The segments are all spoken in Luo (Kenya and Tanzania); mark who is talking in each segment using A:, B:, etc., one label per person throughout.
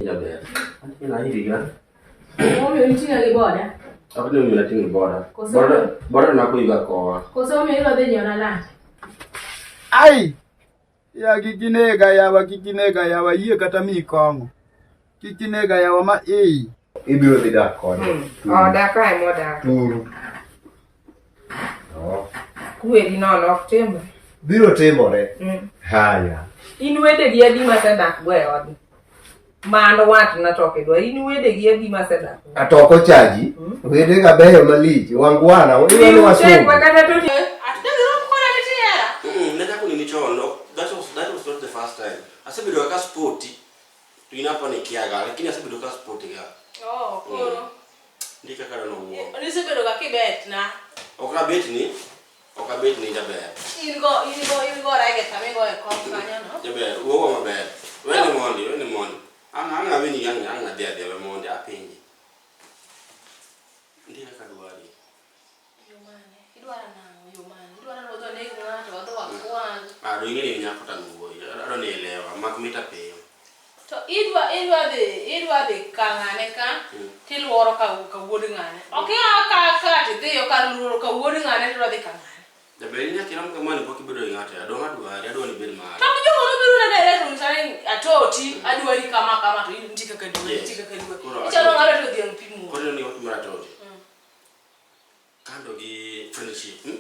A: Jaber. Antina hiriga.
B: Omiyo iting'a gi boda.
A: Ako ni omiyo nating'o boda.
B: Koso-
A: Boda boda nakuiga kowa.
B: Koso omiyo idwa dhi nyiewna lunch.
C: Ai! Ya kik inega yawa, kik inega yawa, yie kata miyi kong'o. Kik inega yawa ma ei.
D: Ibiro dhi dak kode.
E: Oda kae modak.
D: Turu. Oh.
E: Kweri nono ok timre.
D: Biro timore.
E: Mm.
D: Haya.
E: In wedegi adi masedak go e odni? Mano watna to ok idwa. In wedegi adi masedak go?
D: Atoko chaji. Wede ga beyo malich. Wangwana. Iwe ni
E: Tek
D: wasungu.
E: kata to
B: Atigirom koda nitiera.
A: Nachako nini chon, no, that was not the first time. Asebedo ka spoti. To in apa ni kiaga, lakini asebedo ka spoti ga.
B: Oh, koro.
A: Ndika kaka nowuok.
B: Nisebedo ga kibet na.
A: Ok abet ni, ok abet ni jaber.
B: In go in go in go raige kama igo e kom kanyo no.
A: Jaber, wuowa maber. Weni mondi, weni mondi. Ang' ang' awinji ang' ang' adhi adhiya we mondi apenji. Nitie kaka dwari.
B: Yo mane? Idwaro nang'o? Yo mane? Idwaro ni wadhi waneg ng'ato, wadhi wakwal.
A: Ah, do ing'e ni in nyako to an wuoyi. Adwa ni elewa, mak mita piyo.
B: To idwa idwa dhi idwa dhi ka ng'ane ka tiluoro ka ka wuod ng'ane. Ok ia ka ka tidhiyo kar luoro ka wuod ng'ane tidwa dhi ka ng'ane.
A: Jaber in nyathi rom kamano pok ibedo gi ng'ato. Adong' adwari, adwa ni ibed mara.
B: To jogo nobiro na direct onyisa ni atoti adwari kama kama to in nitie kaka dwari
A: Yes.
B: nitie kaka dwari.
A: Koro
B: Ichalo
A: atoti.
B: ng'ato to dhiang' pi muodho.
A: Koro ni wach mar atoti. Kando gi friendship, hmm?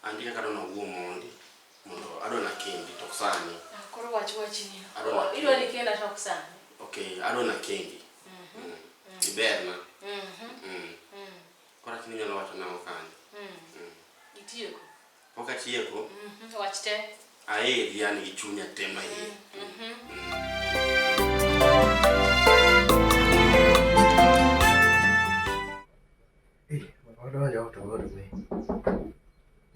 A: Andika kaka adwa nawuo mondi mondo adwa nakendi to ok sani.
B: Ah, Koro wach wachni.
A: Adwa
B: Idwa ni kenda to ok sani.
A: Okay, adwa nakendi. Mm. Iberna. Mm. Koro akini inyalo wacho nang'o kanyo. Mm.
B: Itieko.
A: Pok atieko,
B: Wach te.
A: aheri an gi chunya te maiye.
D: Eh, wadonjo to god we.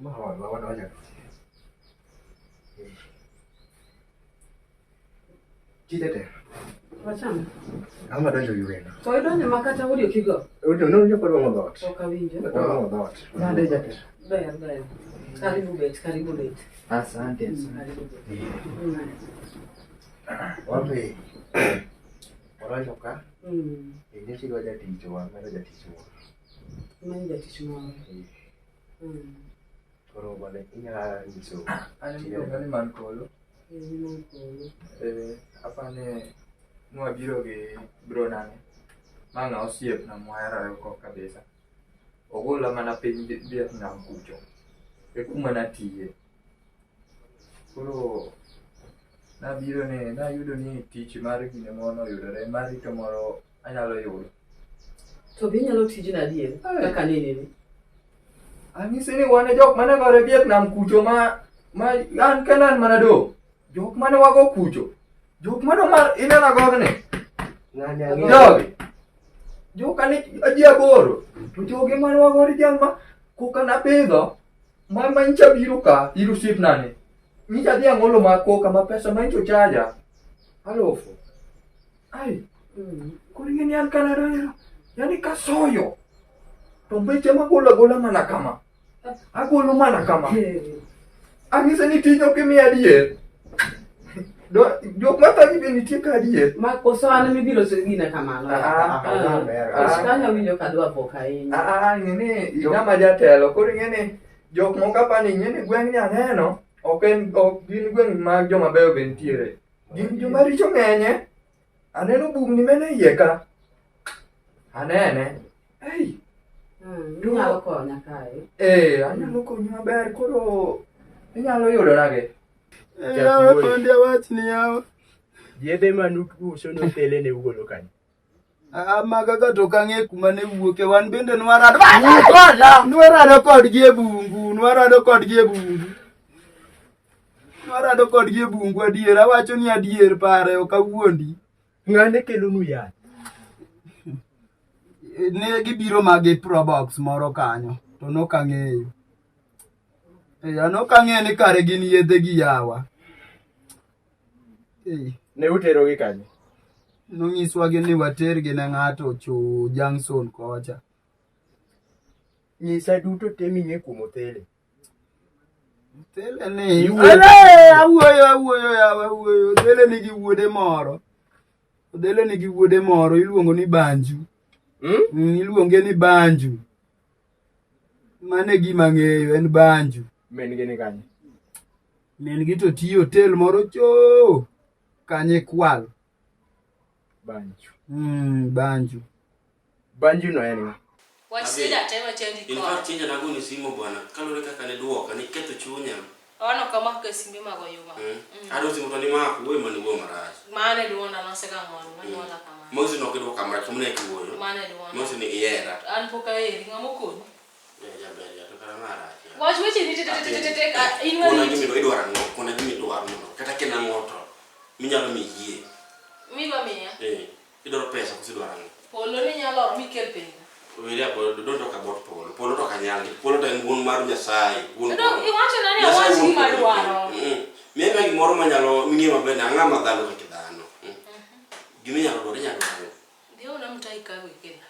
D: Ma odwa wadonjo. Eh. Chijete.
F: Wacham.
D: Ama donjo gi wendo.
F: To idonjo ma kata odi ok igo.
D: Ojo no nyo kod wang'o dhoot.
F: Ok awinjo.
D: Wang'o dhoot. Nade jate.
F: Ber ber. Karibu bet, karibu bet.
D: Asante. asante.
F: Karibu bet. Mm.
D: Wabe. Wadonjo ka.
F: Mm.
D: Nyocha idwa jatich wa, medo jatich moro.
F: Imanyo jatich moro.
D: Eh,
F: Mm.
D: Koro bane inyalo nyiso.
G: An iluonga ni man polo.
F: Eh, man polo.
G: Eh, apani nwabiro gi bro nane. Ma ng'a osiepna mwahero ko kabisa. Ogola mana piny Vietnam kucho. E kuma natiye. Koro nabiro ni nayudo ni tich mar gine moro noyudore mar rito moro anyalo yudo.
F: To be inyalo tijni adier kaka neneni.
G: Anyisi ni wan e jok mane gore Vietnam kucho ma ma an kenda an mana dong'. Jok mane wago kucho. Jok mane mar ineno agogni.
D: Ng'ani ang'eyo.
G: Jogi. Joka ni ji aboro. To jogi mane wagore jal ma koka napidho ma ma nyicha biro ka ir osiepna ni. Nyicha adhi ang'olo ma koka ma pesa ma nyicha ochaja. Alufu. Ai.
F: Mm.
G: Koro ing'e ni an kana donjo. Yani kasoyo. To mbeche magolo agola mana kama. Agolo mana kama.
F: Eh,
G: Anyise ni tij ok imiya adier. Jok mathagi be nitie ka adier.
F: Ma koso an mibiro gina kamano.
G: Ah,
D: ah, ber.
F: Nikech kanyo awinjo ka dwa buok ahinya.
G: Ah, ing'e ni ng'ama jatelo. Koro ing'e ni jok moko apani ing'e ni gweng'ni aneno ok en ok gin gweng' mag joma beyo be nitiere. Gin joma richo ng'enye. Aneno bugni mane iye ka. Anene. Ei,
F: Mm, inyalo konya kae.
G: eh, anyalo konyi maber koro inyalo yudo nage.
C: Yawa mondi awachni yawa.
H: Yedhe manuuso notele ne ugolo kanyo.
C: Ah, maga ka to ok ang'e kuma ne wuoke wan bende nwarado nwarado kodgi e bungu nwarado kodgi e bungu nwarado kodgi e bungu adier awacho ni adier pare ok awuondi
H: Ng'ane kelonu yath.
C: Ne gibiro ma gi probox moro kanyo to nok ang'eyo Eh, an ok ang'eyo ni kare gin yedhe gi yawa Eh.
H: Ne uterogi kanye?
C: Nonyiswa gi ni watergi ne ng'ato Chu Junction kocha.
H: Nyisa duto te ming'e kuom Othele.
C: Othele ni
H: Iwuoyo.
C: Ale, awuoyo awuoyo yawa awuoyo. Othele nigi wuode moro. Odhele nigi wuode moro iluongo ni Banju. Iluonge ni Banju. Mano e gima ang'eyo, en Banju.
H: Min gi ni kanye?
C: Min gi to tiyo hotel moro choo kanye kwal.
H: Banju.
C: Banju.
H: Banju no en ng'a?
B: Wach sida te wachendi
A: In
B: kode.
A: fact, chinja nagoni simo bwana, kaluwore kaka ne duoka, niketho chunya.
B: Awano kama kaka simbe mag oyuma.
A: Adwa simo to ni mako, wuoyo mane wuoyo marach.
B: Mane duonda nosega ng'ol, manyuola kamano.
A: Mosi nok iduoka marach, to mane kiwuoyo.
B: Mane duonda.
A: Mosi ni ihera.
B: An pok aheri, ng'ama okoni.
A: Eh, jaber, ja, to kara marach. ya.
B: Wach weche ni te te te te te te ka in
A: Kona
B: marit.
A: gima idwaro ang'o, kona gima idwaro mondo, kata ken ang'o to, minyalo mi yie.
B: Midwa miya.
A: Eh, idwaro pesa koso idwaro ang'o?
B: Polo ni nyalo oro mikel piny.
A: Weri abo, don't talk about polo. Polo to ok anyal. Polo to en wuon mar Nyasaye. Wuon
B: Dong
A: polo.
B: iwacho na ni
A: Nyasaye
B: awach
A: wuon
B: gima
A: polo.
B: dwaro.
A: Miya miya gimoro manyalo ming'eyo maber ni ang'ama dhano kaka dhano. Gima inyalo dwaro inyalo dwaro.
B: Dhi ona mtai kago ikela.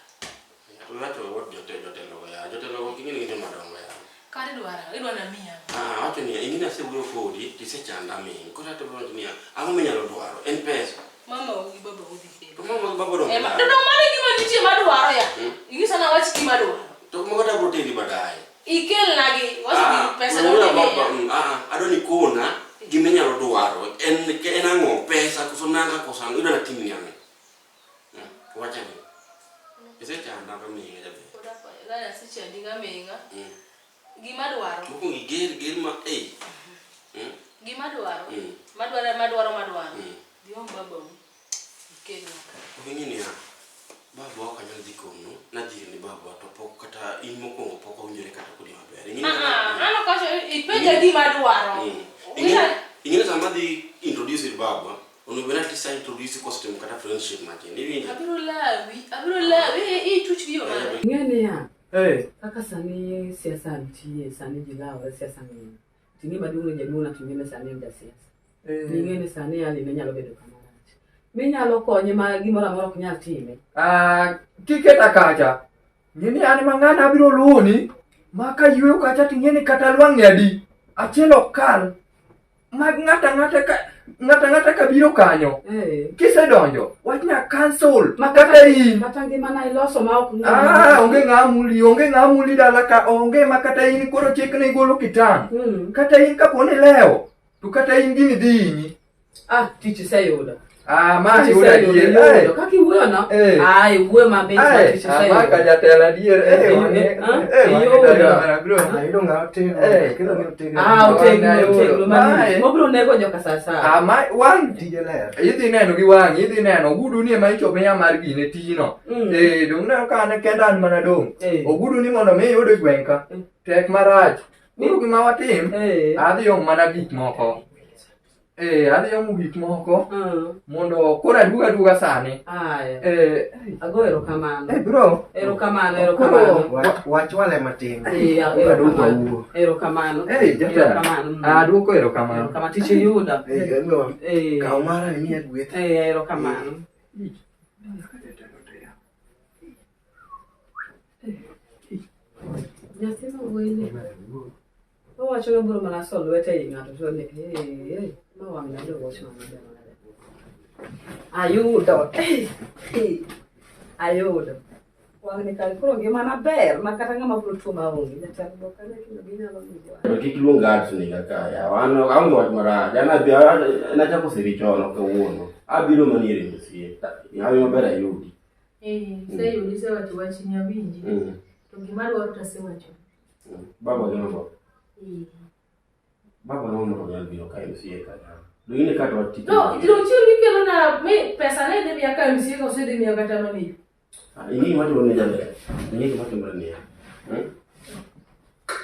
A: To wacho wat jotelo go ya. Jotelo go king'e ni gin joma dongo ya.
B: Kare idwaro, idwa na miya.
A: Ah, awacho niya, ing'e ni asewuoyo kodi tisechanda min. Koro ato wacho niya, ang'o minyalo dwaro? En pesa.
B: Mama u gi baba udhi kelo.
A: To mama gi baba donge
B: Ema,
A: dala.
B: to dong mano e gima nitie madwaro ya. Inyisa na wach gima dwaro.
A: To mago to abiro teri baadaye.
B: Ikelnagi, wacho
A: Ah,
B: gi pesa
A: wuoyo
B: dong
A: about-
B: imiya.
A: adwa ni kona gima inyalo dwaro. En ang'o? Pesa koso nanga koso ang'o? Idwa natimni ang'o? Wachani. Isechanda ka ming'a jaber.
B: Pod gani asechandi gaming'a. Gima dwaro.
A: Mokwongo iger ger ma ei.
B: Gima dwaro. Madwaro madwaro madwaro. Dhi om babau. Ikelna ka.
A: Ok ing'e niya, babwa ok anyal dhi kono, nadhi ni babwa to pok kata in mokwongo pok wawinjore kata kodi maber. Ing'e ni
B: Ah, ah, an ok awacho ipenja gima dwaro.
A: Ing'e ni sama adhi introduce ir babwa, onego bed ni at least a introduce kosetimo kata friendship matin. Iwinjo?
B: Abiro lawi, abiro lawi, ituch gi yo mane?
F: Ing'e niya,
G: Eh.
F: kaka sani siasa nitie, sani ji lawore, siasa ng'eny. To ing'e maduong' ni jaduong' na to ing'e ni sani en jasiasa. Ing'e ni sani hali ne nyalo bedo kama rach. Minyalo konye ma gimoro amora ok nyal time.
G: Ah, kiketa kacha. Ng'e ni an ma ng'ana abiro luwoni ma ka yueyo kacha to ing'e ni kata lwang'ni adi achiel ok kal mag ng'ata ng'ata ka ng'ata ng'ata ka biro kanyo kisedonjo wachna cancel
F: Ma
G: kata in
F: Kata ngimana iloso ma ok
G: Ah, onge ng'a muli, onge ng'a muli dala ka, onge ma kata in koro chik ni igolo kitang. Kata in kapo ni lewo, to kata in gini dhi hinyi.
F: Ah, tich iseyudo.
G: Ah, ma
F: Tich
G: yudo
F: iseyudo,
G: adier.
F: iyudo.
G: Eh.
F: Kaka iwuoyo no?
G: Eh.
F: Ah, iwuoyo mamit ma
G: Eh,
F: tich
G: ah, ma
F: iseyudo.
G: ka jatelo adier. Eh, wang'e- eh, wang'e
F: Iyudo.
G: dala, bro.
D: Ayudo ng'a otegno.
G: Eh.
D: Kelo ni otegno.
F: Ah, otegno,
G: Ayudo.
F: otegno malich.
G: Mae.
F: Mobiro nego joka sa sa.
G: Ah, ma wang'
D: Tije ler.
G: idhi neno gi wang'i, idhi neno ogudu ni ema ichopo miya mar gine tijno. Eh, dong' neno ka an kenda an mana dong'. Ogudu ni mondo mi iyud e gweng' ka. Tek marach. Koro gima watim, adhi om mana gik moko. Eh, adhi omo gik moko mondo koro aduog aduoga sani.
F: Aya.
G: Eh,
F: Ago erokamano.
G: eh bro.
F: Erokamano, erokamano.
D: Wachwale matin.
F: Eh,
D: Aduoko
F: erokamano.
D: wuo.
F: Erokamano.
G: Eh, jatelo.
F: Erokamano.
G: Aduoko erokamano.
F: Erokamano. Tich iyudo.
D: Eh, no.
F: Eh.
D: Kaw mara ni miya gweth.
F: Eh, erokamano. Nyathi ma wuoyi ni. Owacho ni obiro mana so lwete ei ng'ato to ni eh, eh, ma wang' nyalo wach mana maber manade. Ayudo. Eh, eh, Ayudo. Wang' ni kare koro ngimana ber ma kata ng'ama biro tuo maonge. Jatelo bo kane kendo ginyalo miyo.
A: To kik luong guards ni kaka ya. An aonge wach marach. An abi nachako siri chon ok kawuono. Abiro mana ir MCA. Hawi maber ayudi.
B: Eh, iseyudi isewacho wachni awinji. To gima adwaro to asewacho.
A: Baba gi mambo.
B: Eh.
A: Baba no mondo nyal biro ka MCA ka. Dong ine kata wach tich.
B: No, dong chieng' mikelo na mi pesa ne idhi miya ka MCA koso idhi miya kata mani.
A: Ing'e gima timore ne jaber. Ing'e gima timore niya.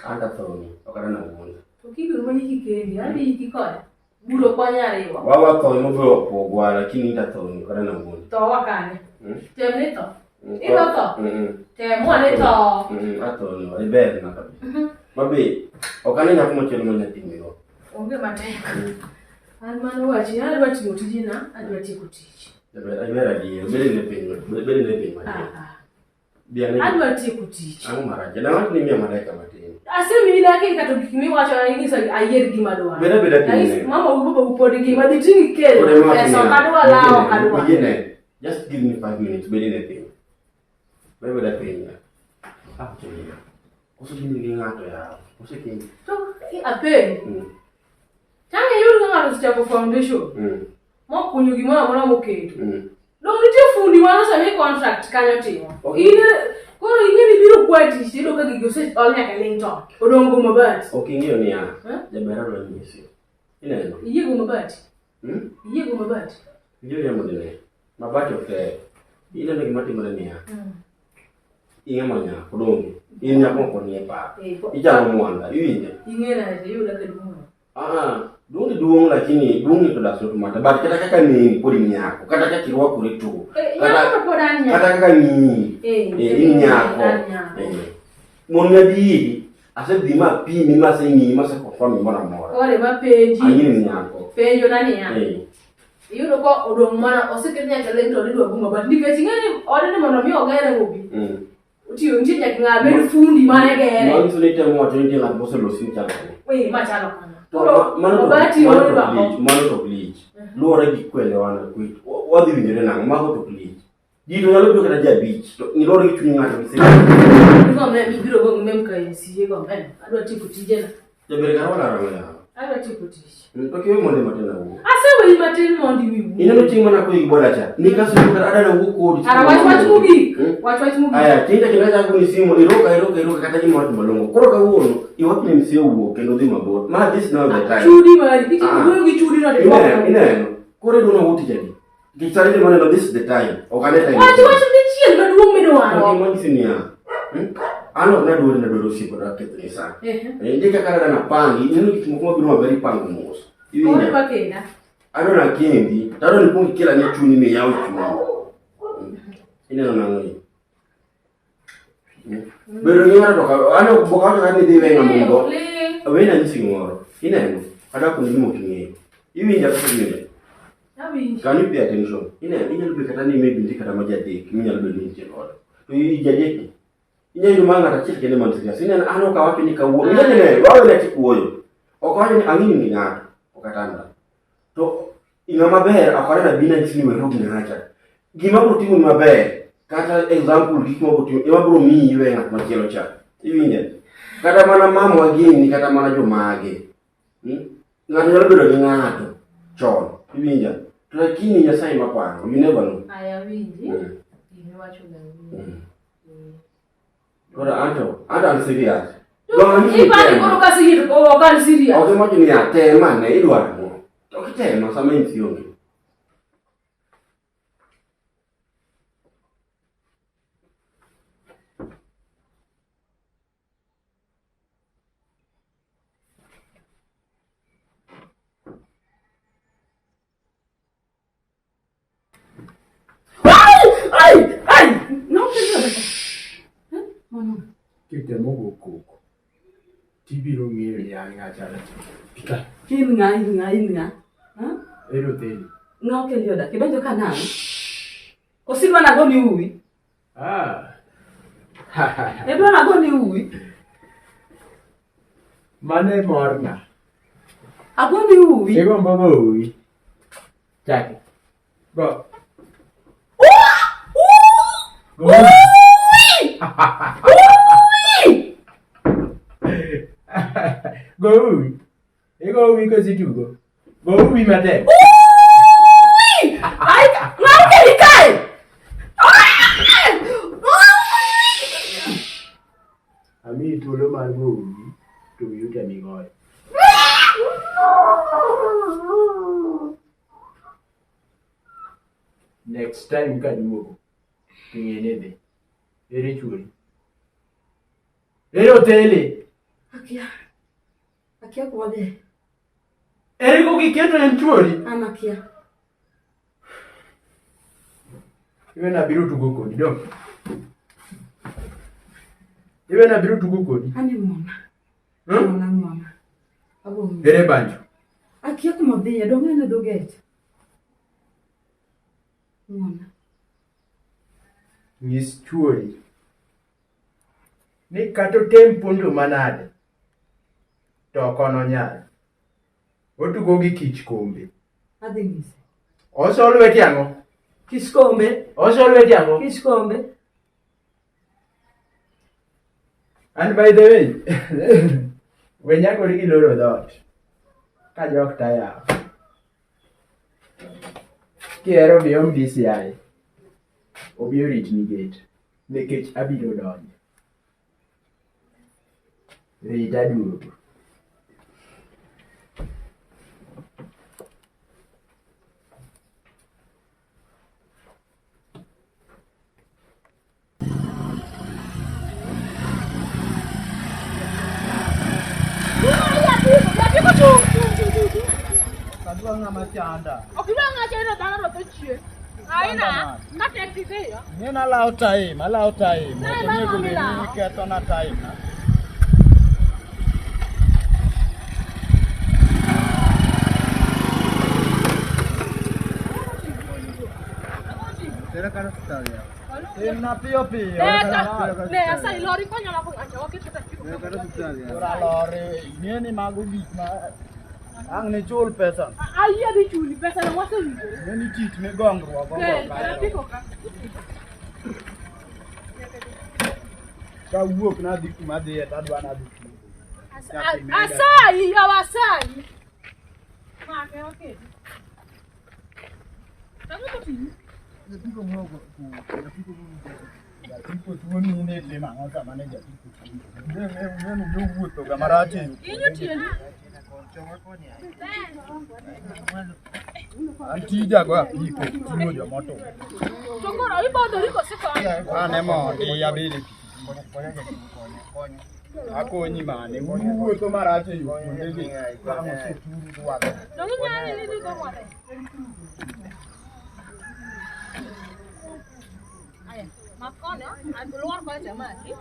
A: An tathoni, ok adwa nawuonda.
B: To kibiro mana iki kendi, adhi iki kode. Buro ok wanyal riwo.
A: Wawa tho emobiro pogwa, lakini in tathoni, ok adwa nawuondi.
B: Tho wakane. Tem ni tho. Idho tho. Tem ni tho.
A: Athoni, iber na kabisa. Mabe, ok ane nyako machielo ma nyatimigo.
B: Onge matek. An mano wachi, an adwa timo tijena, adwa tieko tich.
A: Jaber, iber adier, bed ne piny, bed ne piny matin. Bi ane.
B: Adwa tieko tich.
A: Ang'o marach? Dawach ni miya madakika matin.
B: Asemiyi dakika to gik miwacho inyisa ayier gima adwaro.
A: Bed abeda piny
B: Anyisi,
A: ne.
B: Mama u baba u pod ngima dhi ting' ikel
A: Koro ema
B: pesa ok
A: niya,
B: adwa lawo ok adwa.
A: Winji ne. Just give me 5 minutes, bed in piny. Bed beda piny. Ah, chenya. Koso gini gi ng'ato yawa. Koso kiny.
B: To apenji. Tang' iyud ka ng'ato osechako foundation. Mokunyo gimoro amora moketo. Dong nitie fundi mano osemi contract kanyo timo. In koro ing'e ni biro kwa tich tiyudo ka gigi oseol nyaka e lintel. Odong' go mabati.
A: Ok ing'eyo niya.
B: Eh?
A: Jaber adwa nyisi. Ineno?
B: Iyie go mabati.
A: Hmm?
B: Iyie go mabati.
A: Iyie riambo dine. Mabati ok ber. Ineno gima timore niya. Ing'ama nyako donge. In nyako moko nie pap.
B: Eh,
A: Ichalo mwanda. Iwinjo?
B: Ing'e nade iyuda ka duong'.
A: Ah, duong' ni duong' lakini duong' ni to does not matter. But kata kaka neni pod in nyako. Kata kaka irwakori to.
B: Eh, nyako to pod an nyako.
A: Kata kaka ng'iyi.
B: Eh,
A: Eh, in nyako.
B: an nyako.
A: Eh. Mon ng'adieri, asedhi ma pimi maseng'iyi maseconfirm gimoro amora.
B: Kore mapenji.
A: Ang'e ni in nyako.
B: Penjo na niya.
A: Eh.
B: Iyudo ka odong' mana oseket nyaka lintel idwa go mabati nikech ing'e ni odni mondo mi ogere obi. Otiyo nitie nyaka ng'a bed fundi mane gere.
A: Manyiso ni temo wacho ni nitie ng'at moselosi machalo kama.
B: Eh, machalo kama.
A: To
B: Koro
A: mano to
B: mabati
A: mano
B: ol
A: to
B: bako.
A: lich, mano to lich. Luwore gi kuelewana kwit. Wadhi winjore nang'o? Mago to lich. Ji to nyalo bedo kata ji abich. To luwore gi chuny ng'ato gi seche.
B: Igo mem ibiro go mem ka MCA go mem. Adwa tieko tijena.
A: Jaber kara walaro ang'o yawa?
B: Adwa tieko tich.
A: To kiwe mondo matin awuo.
B: Aseweyi matin mondo iwi wuo.
A: Ineno chieng' mana koyi gi boda cha. Nikasoyo kata adana wuo kodi.
B: Ara wach wach mogik. Wach wach mogik.
A: Aya, chieng' cha kendo achako ni simu, iroka iroka iroka kata gima wacho malong'o. Koro kawuono, iwach ni MCA owuok kendo dhi mabor. Ma this now the time.
B: Chudi mari. Kiti
A: Ah.
B: wuoyo gi chudi no
A: Ineno, ineno. Koro idwa nawuo tich adi? Nikech sani joma neno this is the time. Ok ane time.
B: Wach wach dichiel maduong' midwaro.
A: To gima nyisi niya, An ok nadwar ni nadwaro osiepa to akethni sa.
B: Ehe.
A: Eh, nitie kaka adwa napangi, ineno gik moko mabiro maber ipango mos.
B: Koro
A: Iwinja?
B: pakenda.
A: Adwa nakendi, to adwa ni kuong ikel ane chunyi miyaw chunyi. Ineno nang'o ni? Bedo gi ng'ato to an ok ok awacho kata ni idhi iwe ng'ama nigo.
B: Ling.
A: Wena anyisi gimoro. Ineno? Adwa koni gima ok ing'eyo. Iwinja kaka iwinja?
B: Awinji.
A: Can you pay attention? Ineno, inyalo bedo kata ni maybe nitie kata ma jadek minyalo bedo ni nitie godo. To i jadek ni, inyalo yudo mana ng'ato achiel kende man serious. Ineno, an ok awacho ni kawuono. Ineno, ne, wawe ne chik wuoyo. Ok awacho ni ang'ini gi ng'ato. Ok atamra. To ng'ama ber ok aneno abina nyisi ni weru gi ng'acha. Gima biro timoni maber, kata example gik ma biro timo, ema biro miyi iwe ng'at machielo cha. Iwinja? Kata mana mamwa gini, kata mana jomage. Ng'ato nyalo bedo gi ng'ato chon, iwinja? To lakini Nyasaye ema pango, you never know.
B: Aya winji. Gimiwacho ga winji.
A: Koro anto, anto an serious. Donge anyisi ni
B: Ipani
A: tema.
B: koro kaseyie to ok an serious.
A: Ok iwacho niya, tema ane, idwaro ang'o? To kitema sama in onge.
F: Ai! Ai! No,
H: Kitemo go koko tibiro ng'eyo ni an ng'acha Pika.
F: In ng'a, in ng'a, in ng'a? Ha?
H: Ero theli.
F: Ng'a okeli oda? Kidonjo ka nang'o? Koso idwa nago ni uwi?
H: Ah.
F: Idwa nago ni uwi?
H: Mano e morna.
F: Ago ni uwi?
H: Igombo go uwi. Chaki. Go. Go.
F: Uwi! Uwi!
H: Go uwi. Igo uwi kositugo. Go uwi matek.
F: Uwi! Ai, ng'a okeli kae?
H: Amiyi thuolo mar go uwi to wiyi otami goyo. Next time kaduogo to ng'e ni idhi. Ere chuori? Ere otele?
F: Akia. Akia kuma dhiye.
H: Ere koka iketo en chuori?
F: An akia.
H: Iwena abiro tugo kodi dong. Iwena abiro tugo kodi.
F: Ani ng'wona. Ng'wona ng'wona. Abo ng'wona.
H: Ere banjo?
F: Akia kuma odhiye, dong' en e dho gate. Ng'wona.
H: Nyis chuori ni kata otem pondo manade to ok ononyal. Otugo gi kich kombe.
F: Adhi nyise.
H: Oso lweti ang'o?
F: Kich kombe.
H: Oso lweti ang'o?
F: Kich kombe.
C: And by the way, we nyagori gi loro dhoot. Ka jok tayawo. Kihero bi om DCI. Obi oritni gate. Nikech abiro donjo. Rit aduogo.
B: Adwa ng'ama chanda. Ok idwa ng'ama chanda dhano to tho chien. Aina, ka tek tidhiyo.
C: Ng'e alawo time, alawo time.
B: Ne,
C: Ok
B: mano
C: onego bed ni
B: milawo.
C: ikethona time na. Timna piyo piyo.
B: Ne, asayi lori konya mako ng'ato waket kata apiko.
C: Ora lori, ing'e ni mago gik ma ang' nichul pesa.
B: Ayie dhi chuli pesa no wasewinjore.
C: Ing'e ni tich migongruok go
B: Kel,
C: go
B: kel apiko ka.
C: Kawuok nadhi kuma adhiye to adwa nadhi tugo.
B: Asayi, yawa asayi. Make waketi. Ang'o moting'i?
C: Japiko moko japiko tuo mine timo ang'o sama ne japiko tuo? Ng'e ni jowuotho ga marach e yo.
B: Inyo tiendi.
C: An tija go apiko ting'o jomoto.
B: To koro ibodhori kose konyo?
C: An emondi abede pikipiki. Akonyi mane, uwuotho marach e yo kuondegi. Ang' oseturu rwadho.
B: Donge inyalo ni idhi go mware? Aya, mak kono, lwar kocha maki.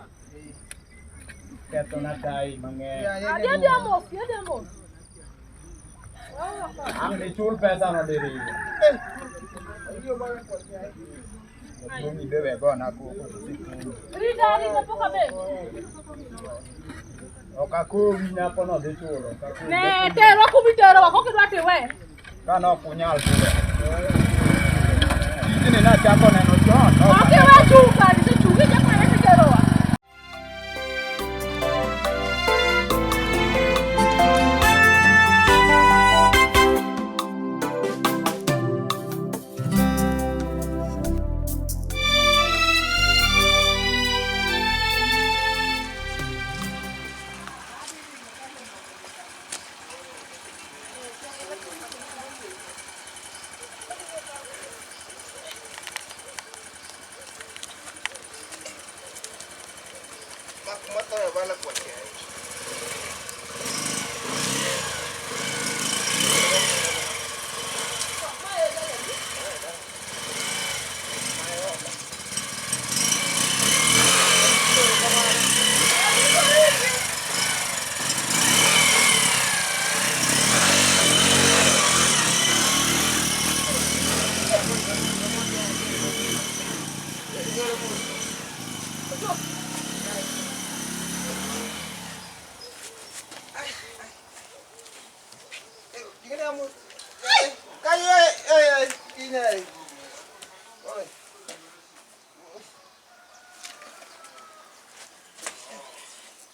C: Kethona tai mang'eny.
B: Adhi adhiya mos, dhi adhiya mos.
C: Ang' nichul pesa no diriyo. Jaduong' ibe we gona koko to osekowi.
B: Rita, rita pok abet.
C: Ok akowi nyako no dhi chulo. Ok akowi.
B: Ne, terwa kuma iterowa, kok idwa tiwe.
C: Ka ne ok unyal chulo. Tijni nachako neno chon.
B: Ok iwe chung' kadi, isechung' ichako nene titerowa.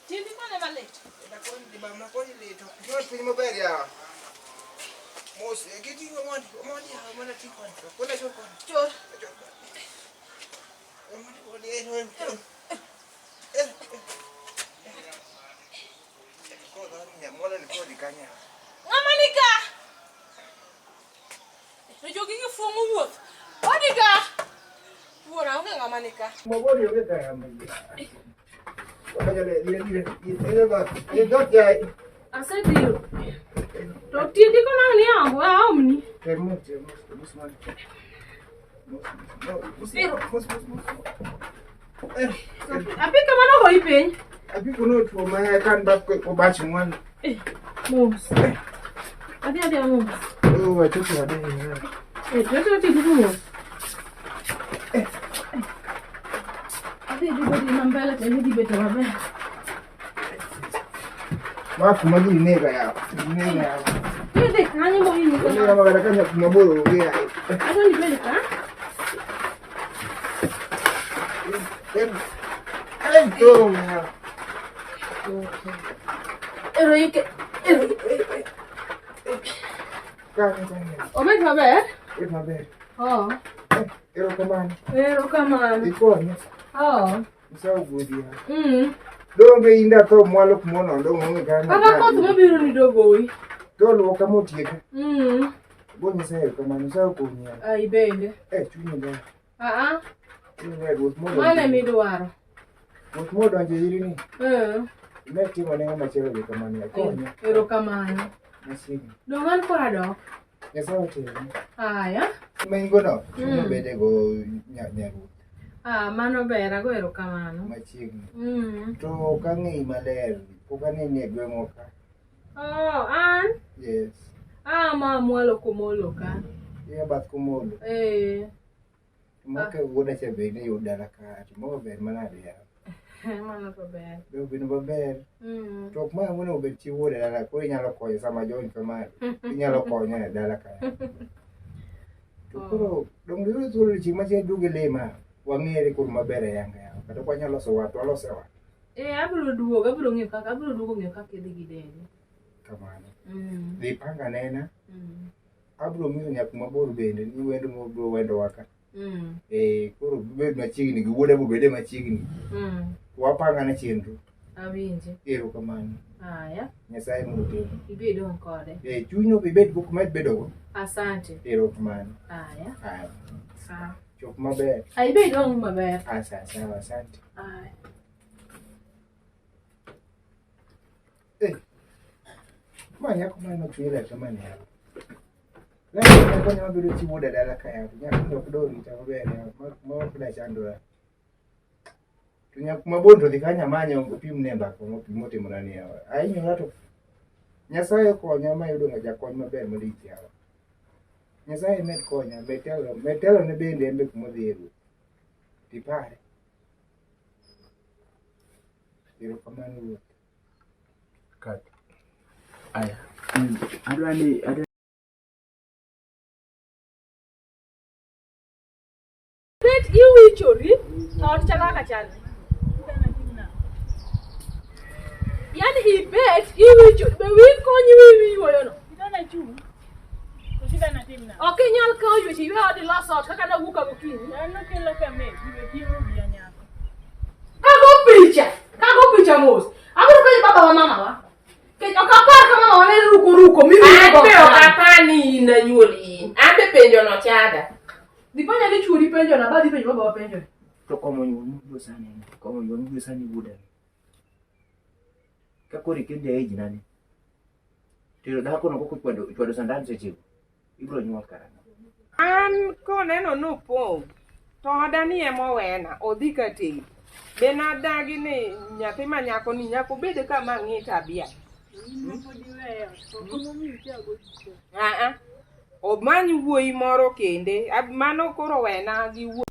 B: Tiendi kone malit. Chor. Ng'ama nika? To jogi gifuong'o wuoth. Odika. Wuora onge ng'ama nika. Asedhiro. To tiendi kono ang' niombo, aomni. Apiko mano ogoyi piny. Eh, mos. Adhi adhiya mos. Eh, to tiendi go mos. Adhi dhi bedi ma mbele to idhi bedo maber. Idhi kanyo mohinyi kono. Adwa ni ibed ka.
C: Ai thum ya.
B: Ero ike. Ero.
C: Kanyo kanyo.
B: Obet maber?
C: Obet maber.
B: Oh.
C: Erokamano.
B: Erokamano.
C: Ikonya.
B: Oh.
C: Nyasaye ogwedhi ya.
B: Mm.
C: Donge in datho mwalo kumono dong onge kaka.
B: Kata koth mabiro ni dogoyi.
C: To luoka motieka.
B: Mm.
C: Go Nyasaye erokamano. Nyasaye okonyi ya.
B: Ai bende.
C: Eh chunyi ler.
B: Ah ah.
C: Chunyi ler ruoth
B: Mano
C: modonjo.
B: emidwaro.
C: Ruoth modonjo iri ni.
B: Eh.
C: Imed timo ne ng'ama chielo be kamano ya. Konya.
B: Erokamano.
C: Machiegni.
B: Dong an kora dok.
C: Nyasaye otelni.
B: Aya.
C: Ma in go no.
B: Mm.
C: Obede go nyaruoth
B: Ah, mano ber, ago erokamano.
C: machiegni.
B: Mm.
C: To ok ang'eyi maler. Pok aneni e gweng'wa ka.
B: Oh, an
C: Yes.
B: ah ma mwalo kumolo ka.
C: Iya bath kumolo.
B: Eh.
C: Maka wuoda cha be ne yud dala ka. To mago ber manade ya.
B: Mano to ber.
C: Be obedo maber.
B: Mm.
C: To ok ma monego obed chi wuoda dala koro inyalo konyo sama jony kamae. Inyalo konyo e dala ka. To koro dong yudo thuolo chieng' machielo duogo lima. Wang'ere koro maber e yanga yawa. Kata ok wanyalo loso wat, walose wat.
B: Eh, abiro duogo, abiro ng'iyo kaka, abiro duogo ng'iyo kaka idhi gi dendi.
C: Kamano.
B: Mm.
C: Dhi panga nena.
B: Mm.
C: Abiro ng'iyo nyaku mabor bende ni wendo mobiro wendowa ka.
B: Mm.
C: Eh, koro bed machiegni gi wuoda bobede machiegni.
B: Mm.
C: Wapangane chenro.
B: Awinji.
C: Erokamano.
B: Aya,
C: Nyasaye mondo otelni.
B: ibi idong' kode.
C: Eh, chunyno be ibed go kuma bedogo.
B: Asante.
C: Erokamano.
B: Aya.
C: Aya.
B: Sawa.
C: Chop maber.
B: Ah, ibi idong' maber.
C: Ah, sawa sawa, asante.
B: Aya.
C: Eh. Ma nyako mane chunye ler kama ni yawa. Ler nyako nyalo bedo chi wuoda dala ka yawa. Nyako ni ok dorita maber yawa. Ma ok da chandora. To nyako mabor to dhi kanya manya opim ne mbaka motimora ni yawa. Ahinyora to Nyasaye okonya mayudo ng'a jakony maber malich yawa. Nyasaye med konya, med telo, med telo ne bende en be kumodhiye ruoth. Tipare. Erokamano ruoth.
H: Cut. Aya. Adwa ni adwa
B: Bet iwichori to ot chalo kaka chal. Yaani ibet iwichori be wiyi konyi wiyi yuoyono. Ok inyal kawo yweche ywe odi los ot kaka nawuok ka gokinyi. Kago picha, kago picha mos. Abiro penjo baba wa mama wa. Kech ok apar ka mama wa ne ruko ruko miruko
E: An
B: go.
E: be ok apar ni in anyuol in. An be penjo no chanda.
B: Dhi penja gi chuori penjo na, ba dhi penjo baba wa penjo.
H: to komo nyuol mibiro sani ni. Komo nyuol mibiro sani wuoda ni. Ka koro ikel ja age nani. Tero dhako no koko chwado chwado sandan sechego. Ibiro nyuol karang'o?
E: An koneno nopong' to oda ni emowena odhi ka tedo. Be nadagi ni nyathi ma nyako ni nyaka obed kama ng'i tabia. Aa, omany wuoyi moro kende. Mano koro wena gi wuon.